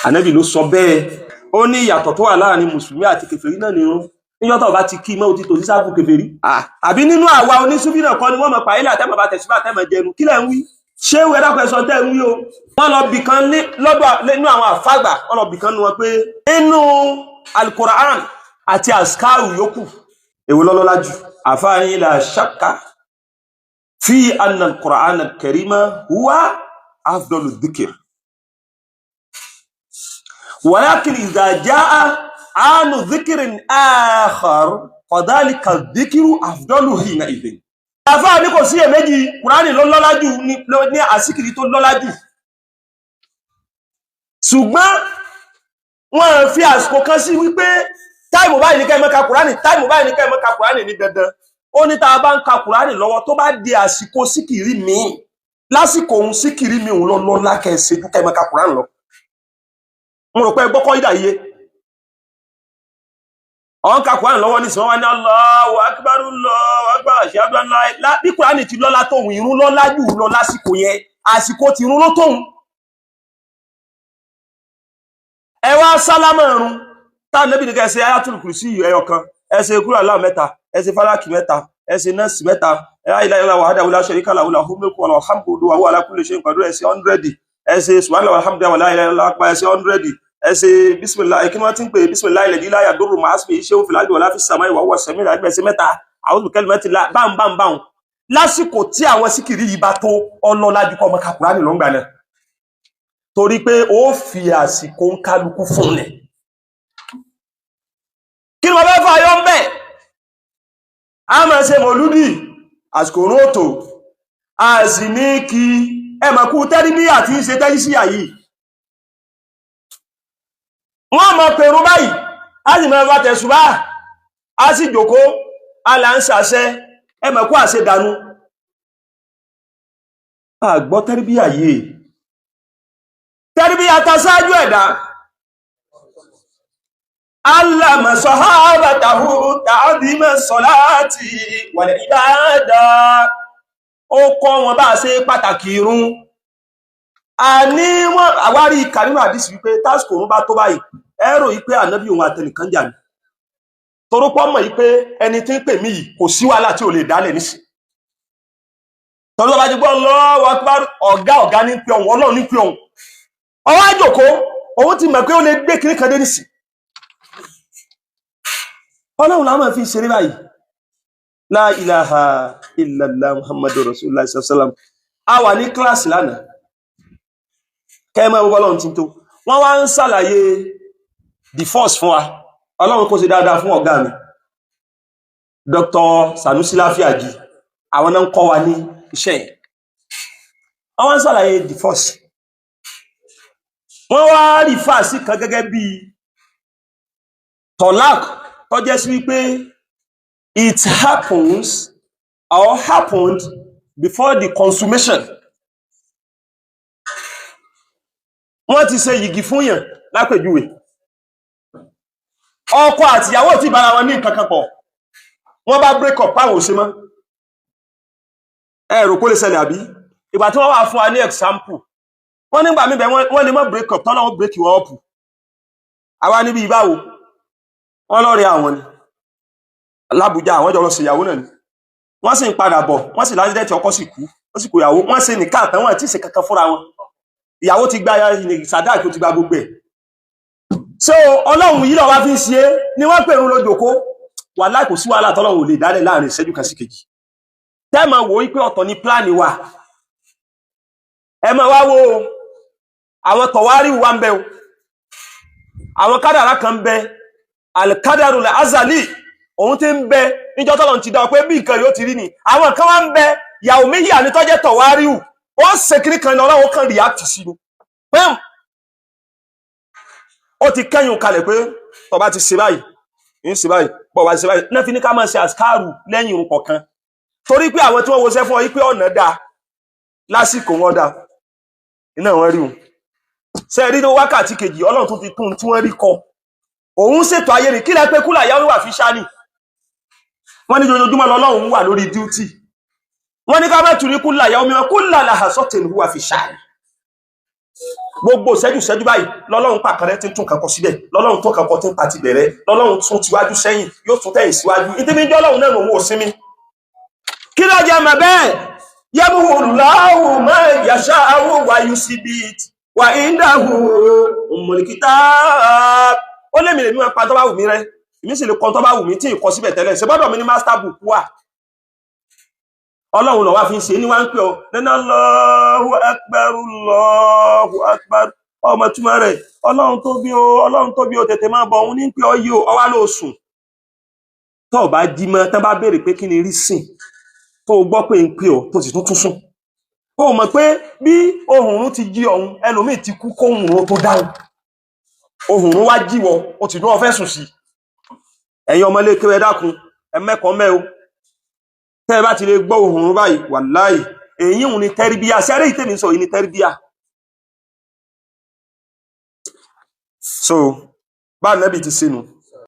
Ànábì ló sọ bẹ́ẹ̀. Ó ní ìyàtọ̀ tó wà láàrin mùsùlùmí àti kèfèrí náà nìrun. Níjọ́ tó bá ti kí mọ́ òtítọ́ sí sáfù kèfèrí. Àbí nínú àwa onísúfì náà kọ́ ni wọ́n mọ̀ pàílà tẹ́mọ̀ bá tẹ̀síbà tẹ́mọ̀ jẹnu. Kí lẹ̀ ń wí? Ṣé ìwé dákọ̀ ẹ̀sọ́ tẹ́ ń wí o? Wọ́n lọ bì kan lọ́dọ̀ nínú àwọn àfàgbà, wọ́n lọ bì kan nu wọn pé inú Al-Qur'an àti àsìkáàrù yòókù, èwo lọ́lọ́lá jù? Àfáà ní la shakka fi anna Al-Qur'an al-Karima huwa afdalu dhikr. Walakin idha jaa anu dhikrin akhar fadhalika dhikru afdalu hina idhin. Àfáà ní kò sí èméjì, Kùránì ló lọ́lá jù ní àsìkiri tó lọ́lá jù. Ṣùgbọ́n wọ́n fi àsìkò kan sí wípé time báyìí ní kẹ́ máa ka Kùránì, time báyìí ní kẹ́ máa ka Kùránì ní dandan. Ó ní tá a bá ń ka Kùránì lọ́wọ́, tó bá di àsìkò síkìrì míì, lásìkò òun síkìrì míì òun lọ lọ́lá kẹ́ ẹ ṣe ju kẹ́ máa ka Kùránì lọ. Mo rò pé gbọ́kọ́ ìdá iye. Ọ̀n ka Kùránì lọ́wọ́ ní sọ́wọ́n ní Allahu akbar, Allahu akbar, ashhadu an la ilaha. Bí Kùránì ti lọ́lá tóun, ìrun lọ́lá jù lọ lásìkò yẹn, àsìkò tí ìrun ló tóun. Ẹ wá sálámà ìrun tá nẹ́bí ní ká ẹ ṣe Ayatul Kursi ẹyọ kan, ẹ ṣe kúrò aláwọ̀ mẹ́ta, ẹ ṣe fálákì mẹ́ta, ẹ ṣe nọ́ọ̀sì mẹ́ta, ẹ la ilaha illallah wahdahu la sharika lahu lahul mulku wa lahul hamdu wa huwa ala kulli shay'in qadir, ẹ ṣe 100, ẹ ṣe subhanallahi walhamdulillahi wa la ilaha illallah, ẹ ṣe 100, ẹ ṣe bismillah, kí ni wọ́n ti ń pè bismillah alladhi la yadurru ma'a ismihi shay'un fil ardi wala fis samai wa huwa as-sami'ul alim, ẹ ṣe mẹ́ta, a'udhu bi kalimatillah, báhùn báhùn báhùn. Lásìkò tí àwọn síkìrì yìí bá tó, ọlọ́lá ju kọ́ ọmọ ka Kùránì lọ́ngbà náà, torí pé ó fi àsìkò ń kálukú fún ni. Kí ni wọ́n fẹ́ fàyọ ń bẹ̀? A máa ṣe mọ̀lúdì, àsìkò òrùn òtò, a sì ní kí ẹ mọ̀ kú tẹ́ríbíyà tí ń ṣe tẹ́rí síyà yìí. Wọ́n mọ̀ pèrún báyìí, a sì máa bá tẹ̀sùbá, a sì jòkó, a là ń ṣàṣẹ. Ẹ mọ̀ kú àṣedànù. A gbọ́ tẹ́ríbíyà yìí, tẹ́ríbíyà ta ṣáájú ẹ̀dá. Allama sahabatahu ta'zima salati wal ibada. Ó kọ́ wọn bá ṣe pàtàkì irun. A ní wọ́n àwárí ìkà nínú àdísì wípé tásìkò òun bá tó báyìí, ẹ rò wípé ànábì òun àtẹnìkan jà ní. Torópọ̀ mọ̀ wípé ẹni tí ń pè mí yìí, kò sí wàhálà tí ò lè dálẹ̀ nísìn. Tọ́lú bá ti gbọ́ Allahu Akbar, ọ̀gá ọ̀gá ní pé òun, Ọlọ́run ní pé òun. Ọwọ́ àjòkó, òun ti mọ̀ pé ó lè gbé kiri kan dé nísìn. Ọlọ́run làwọn fi ṣeré báyìí. La ilaha illallah Muhammadu Rasulullah sallam. A wà ní kíláàsì lánàá. Kẹ́mọ́ gbogbo Ọlọ́run ti tó. Wọ́n wá ń ṣàlàyé divorce fún wa. Ọlọ́run kó ṣe dáadáa fún ọ̀gá mi, Dr. Sanusi Láfíàjì. Àwọn náà ń kọ́ wa ní iṣẹ́ yẹn. Wọ́n wá ń ṣàlàyé divorce. Wọ́n wá refer sí kan gẹ́gẹ́ bí talaq tó jẹ́ sí wípé it happens or happened before the consummation. Wọ́n ti ṣe yìgì fún yàn lápèjúwe. Ọkọ àtìyàwó tí bára wọn ní nǹkan kan pọ̀. Wọ́n bá break up páwọn ò ṣe mọ́. Ẹ rò kó lè ṣẹlẹ̀ àbí? Ìgbà tí wọ́n wà fún wa ní example, wọ́n nígbà míì bẹ̀ wọ́n lè má break up tọ́lọ́ wọn break wọn up. Àwa níbi ìbáwo, wọ́n lọ́ọ̀rẹ́ àwọn ni l'Ábùjá, àwọn jọ lọ sí ìyàwó náà ni. Wọ́n sì ń padà bọ̀, wọ́n sì l'accident, ọkọ sì kú, ó sì kú ìyàwó. Wọ́n ṣe nìkan àtàwọn àti ìṣe kankan fúnra wọn. Ìyàwó ti gba sàdáàkì, ó ti gba gbogbo ẹ̀. So Ọlọ́run yìí lọ́wọ́ fi ń ṣe é ni wọ́n pèrún lójòkó. Wàláhì, kò sí wàhálà tọ́lọ́run ò lè dálẹ̀ láàrin ìṣẹ́jú kan sí kejì. Tẹ́ẹ̀mọ̀ wò wípé ọ̀tọ̀ ni plan wa. Ẹ máa wá wo àwọn tọ̀wárí wa ń bẹ o. Àwọn kádàrá kan ń bẹ, alikadaru la azali, òun ti ń bẹ níjọ́ tọ́lọ́run ti dá ọ pé bí nǹkan yóò ti rí ni. Àwọn kan wá ń bẹ yàwó méjì àní tọ́jẹ́ tọ̀wáríù, ó ṣe kiri kan ní Ọlọ́run kan react sí ni pẹ́m. Ó ti kẹ́yìn kalẹ̀ pé tó bá ti ṣe báyìí, ń ṣe báyìí, bọ̀ wá ṣe báyìí náà fi ní ká máa ṣe àṣkárù lẹ́yìn irun kọ̀ọ̀kan, torí pé àwọn tí wọ́n woṣẹ́ fún ọ yí pé ọ̀nà dáa lásìkò wọn dáa iná wọn rí wọn ṣe rí ní wákàtí kejì, Ọlọ́run tó ti tún tí wọ́n rí kọ. Òun ṣètò ayé ni. Kí lẹ pé kúlà yàwó wà fi ṣáni? Wọ́n ní ojoojúmọ́ lọ́lọ́run wà lórí duty. Wọ́n ní ká má tún ní kúlà yàwó mímọ́ kúlà làhà sọ́tẹ̀ ní wà fi ṣáni. Gbogbo ìṣẹ́jú ìṣẹ́jú báyìí lọ́lọ́run pàkàrẹ́ tí ń tún kankan síbẹ̀, lọ́lọ́run tún kankan tí ń pa ti bẹ̀rẹ̀, lọ́lọ́run tún tiwájú sẹ́yìn, yóò tún tẹ̀yìn síwájú. Ìdí jọ́ lọ́run náà òun ò sinmi. Kí ló jẹ́ mọ̀ bẹ́ẹ̀? Yamhu Allahu ma yasha'u wa yuthbit wa indahu ummul kitab. Ó lé mi lèmi máa pa tó bá wù mí rẹ, èmi sì lè kọ́ tó bá wù mí tí ì kọ síbẹ̀ tẹ́lẹ̀. Ṣe gbọ́dọ̀ mi ní master book wà. Ọlọ́run lọ wá fi ń ṣe ní wá ń pè ọ nínú. Allahu akbar, Allahu akbar. Ọmọ túmọ̀ rẹ̀, Ọlọ́run tó bí o, Ọlọ́run tó bí o, tètè máa bọ̀. Òun ní pé ọ yí o, ọwá ló sùn. Tó o bá jí mọ́ tán, bá béèrè pé kí ni rí sìn tó o gbọ́ pé ń pè ọ, tó sì tún tún sùn, o mọ̀ pé bí ohùn ti jí ọ̀hún, ẹlòmíì ti kú kóhùn ó tó dáhùn. Ohùn wá jí wọ, o sì ní ọ fẹ́ sùn sí. Ẹ̀yin ọmọ ilé kéwẹ́, dákun, ẹ mẹ́kọ̀ọ́ mẹ́ o. Tẹ́ ẹ bá ti lè gbọ́ ohùn báyìí, wàláì, èyí òun ni tẹ́ríbíà. Sẹ́rẹ́ ìtẹ́mi sọ yìí ni tẹ́ríbíà. So bá nẹ́bì ti sínú